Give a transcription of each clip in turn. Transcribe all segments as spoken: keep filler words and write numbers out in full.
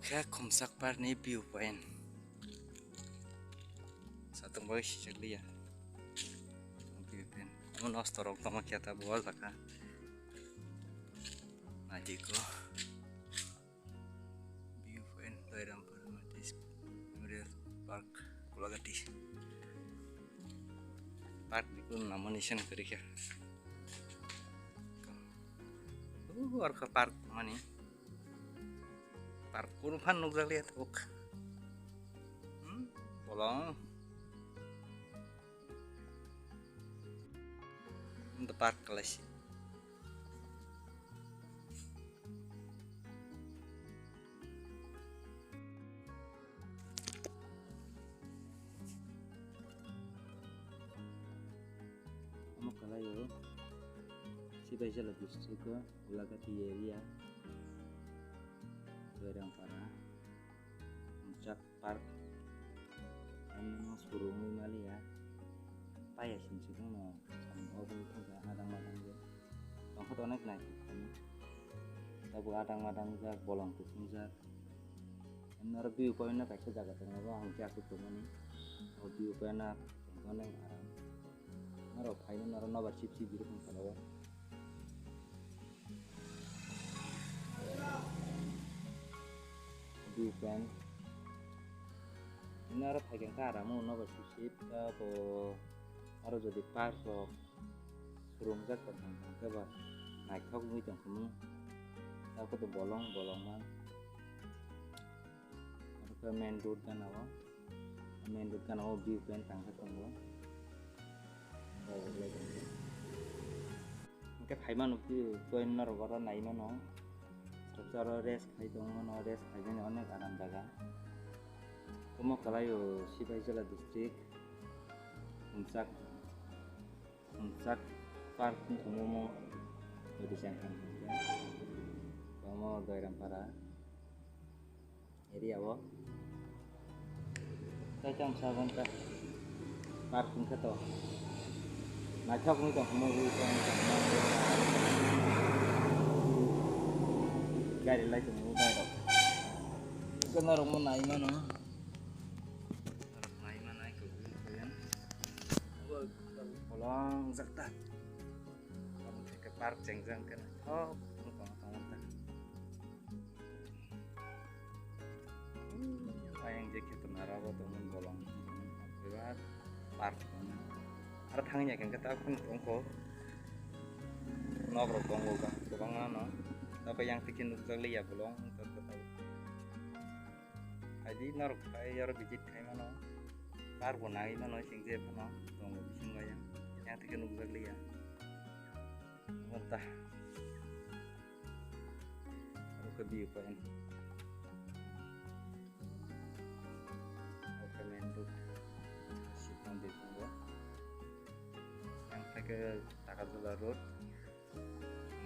Khe Khumsak Park ni view point. Satung bai sijak liya. View point. Omo nosto rok tongma khe ta bo jaga. Naidi ko. View point Doiram Park Memorial Park Golagati. Park ni kun namo ni sen kori khe. Uh, arka park mani. Park kunu phan nukjak liya tabuk. Hmm, bolong. Nda park kalai si. Omo kalai o Sipaijala district o Golagati area, Doiranpara, Khumsak Park, ano surungwi maliya, paya sini sikang no, obo thangka adang madang je, tongkha to onek nai, tabo adang madang jak, bolong kuchung jak, ano aro view point no kaisa jaga tongo, ang khe aswk tongmani, o view point no tongkha onek aram. Norok phaimani norok nobar sip sip birok wng kha o. View point. Norok phaikhe khe aram o nobar sip sip ta bo aro jodi park rok swrwngjak tong kha hwnkhe ba naithok wngwi tong kha mung. Tabukhe bolong bolong mang. Aro khe main road gana o, main road gana o view point tangkhe tongo. Hwnkhe phaimano view point norok oro naimano. Sroksa oro rest khai tongmano, rest khaimani onek aram jaga. Omo kalai o Sipaijala district, Khumsak. Khumsak park wngkha omo Odisha wngkha omo Doirampara area o. Tei tamo sabon ta park wngkha to naithok wngwi tongkha omo gari lai tongo gari rok norok mo nai mano. Nai manai kok bolong jakta. Omo khe park chengjak khe naithok wng tong tong ta. Ayang je khe to nara bo tongmani bolong. Ebar park tongmani. Aro thangya khe ta khun tongkho. Nok rok tongo ba kwbangma no. Nokho yang twi khe nukjak liya bolong. Haidi norok phai oro visit khai mano. Park bo nai mano sing je phano tongo bisingo yang. Yang twi khe nukjak liya. Omo ta. Omo khe view point. Omo khe main road. Sipang de tongo. Yang twi khe Takarjala road.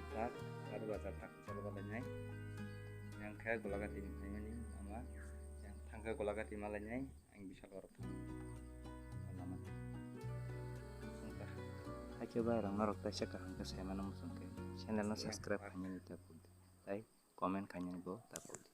Park, Baru Bazar tak. Chalo balainai. Yang khe Golagati ni phaimani lama. Yang thangkhe Golagati malainai. Ang bisal orok thang. Lama. Sungkha. Hakhe bai rang norok taisa kaham khe saimano muchung khe. Channel no subscribe khainani ta pudi. Tai comment khainani bo ta pudi.